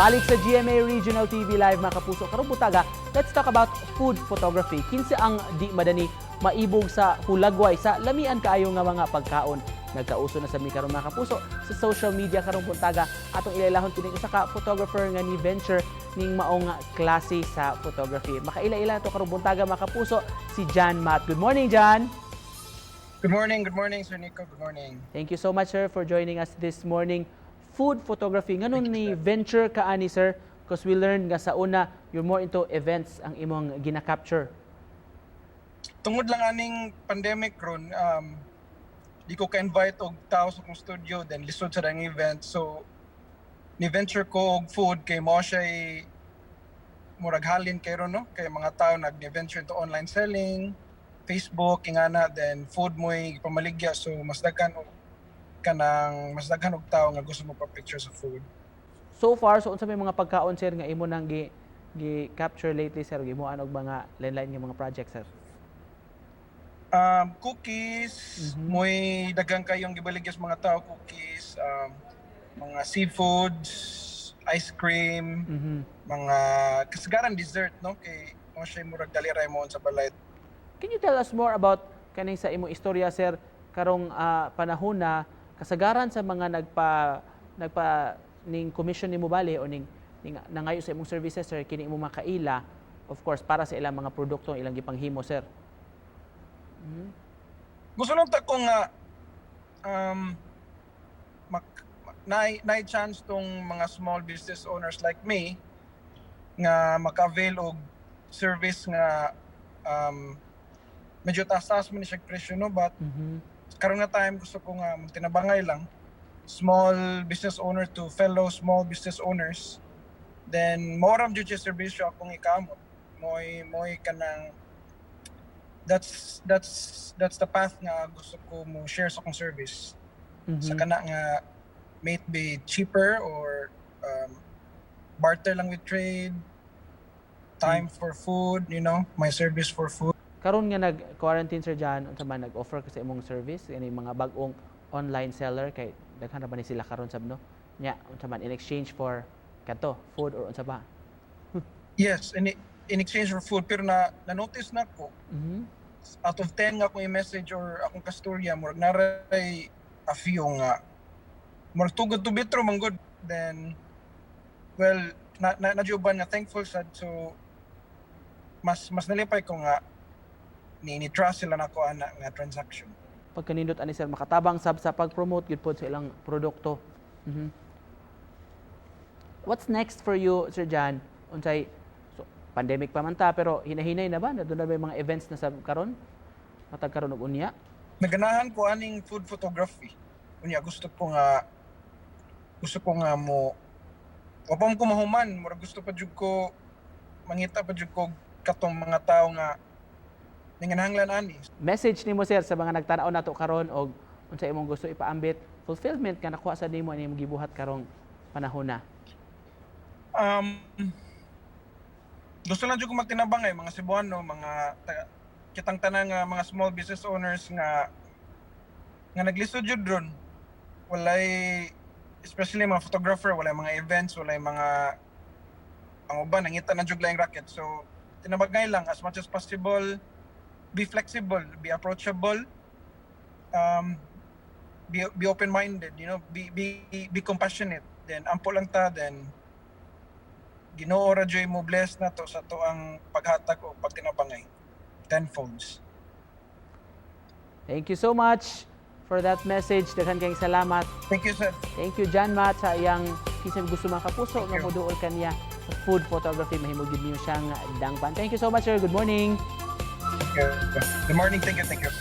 Balik sa GMA Regional TV Live, mga kapuso. Karong buntaga, let's talk about food photography. Kinsa ang di madani maibog sa hulagway sa lamian kaayo nga mga pagkaon? Nagkauso na sa mi karon, mga kapuso, sa social media. Karong buntaga, atong ilailahon kining usa ka photographer nga ni venture ning maong klase sa photography. Makaila-ila to karong buntaga, mga kapuso, si John Matt. Good morning, John. Good morning, Sir Nico. Good morning. Thank you so much, sir, for joining us this morning. Food photography, nganong Thank you, ni sir. venture ka ani, sir? Because we learned nga sa una, you're more into events ang imong gina-capture. Tungod lang aning pandemic ron, di ko ka-invite og tao sa akong studio, then lisod sa dang event. So, ni-venture ko og food kay mo siya murag halin kay ron, no? Kay mga tao nag-venture into online selling, Facebook, ingana, then food mo'y pamaligya. So, mas daghan og tao nga gusto mo pa-picture sa food. So far, so unsa may mga pagkaon, sir, nga imo nang gi capture lately, sir, imo og mga lain-lain nga mga project, sir? Cookies, mo'y daghang kayong gibaligya sa mga tao, cookies, mga seafoods, ice cream, mga kasagaran dessert, no? Kay mo siya murag dali ra mo sa balay. Can you tell us more about kaning sa imong istorya, sir, karong panahon na kasagaran sa mga nagpa ning commission nimo bali o ning nangayo sa imong services, sir, kini imong makaila, of course, para sa ilang mga produkto ilang gipanghimo, sir? Gusto lang ta ko nga naay chance tong mga small business owners like me nga maka-avail og service nga medyo taas-taas man ni siya presyo, no, but karon nga time gusto ko nga tinabangay lang small business owner to fellow small business owners, then mao ra jud siya serbisyo akong ikamot, mo'y kanang that's the path nga gusto ko mo share sa akong service sa kana nga may it be cheaper or barter lang with trade time for food, my service for food. Karon nga nag-quarantine, Sir John, unsa man, nag-offer ka sa imong service ini mga bag-ong online seller, kay daghan ra ba ni sila karon sab, no? Nya unsa man in exchange for kadto food or unsa ba? Yes, in exchange for food, pero na notice na ko out of 10 nga akong i-message or akong kasturya, murag naray a few nga murag too good to be true man gud. Then, well, na na nga thankful sad, so mas nalipay ko nga ni trust sila nako ana nga transaction. Pagkanindot ani, sir, makatabang sab sa pag-promote gyud pod sa ilang produkto. What's next for you, Sir John? Unsay, so, pandemic pa man ta, pero hinahinay na ba? Na doon na ba yung mga events na sa karon? Matag karon og unya? Naganahan ko aning food photography. Unya gusto ko nga mo wa pa ko mahuman, murag gusto pa jud ko mangita pa jud ko katong mga tao nga ninganhanglan ani. Message nimo, sir, sa mga nagtanaw nato karon og unsa imong gusto ipaambit, fulfillment nga nakuha sa nimo ani imong gibuhat karong panahon na? Gusto lang jud ko magtinabangay mga Cebuano, mga kitang tanan nga mga small business owners nga naglisod jud ron. Walay, especially mga photographer, walay mga events, walay mga, ang uban nangita na jud laing racket. So tinabangay lang as much as possible, be flexible, be approachable, be open-minded, be compassionate. Then ampo lang ta, then Ginoo ra juy mo bless nato sa atoang paghatag o pagtinabangay tenfolds. Thank you so much for that message. Daghan kayong salamat. Thank you, sir. Thank you, John Matt, sa iyang kinsa gusto, mga kapuso, Thank nga you. Moduol kaniya sa food photography, mahimo gyud niyo siyang dangpan. Thank you so much, sir. Good morning. Thank you. Good morning. Thank you, thank you.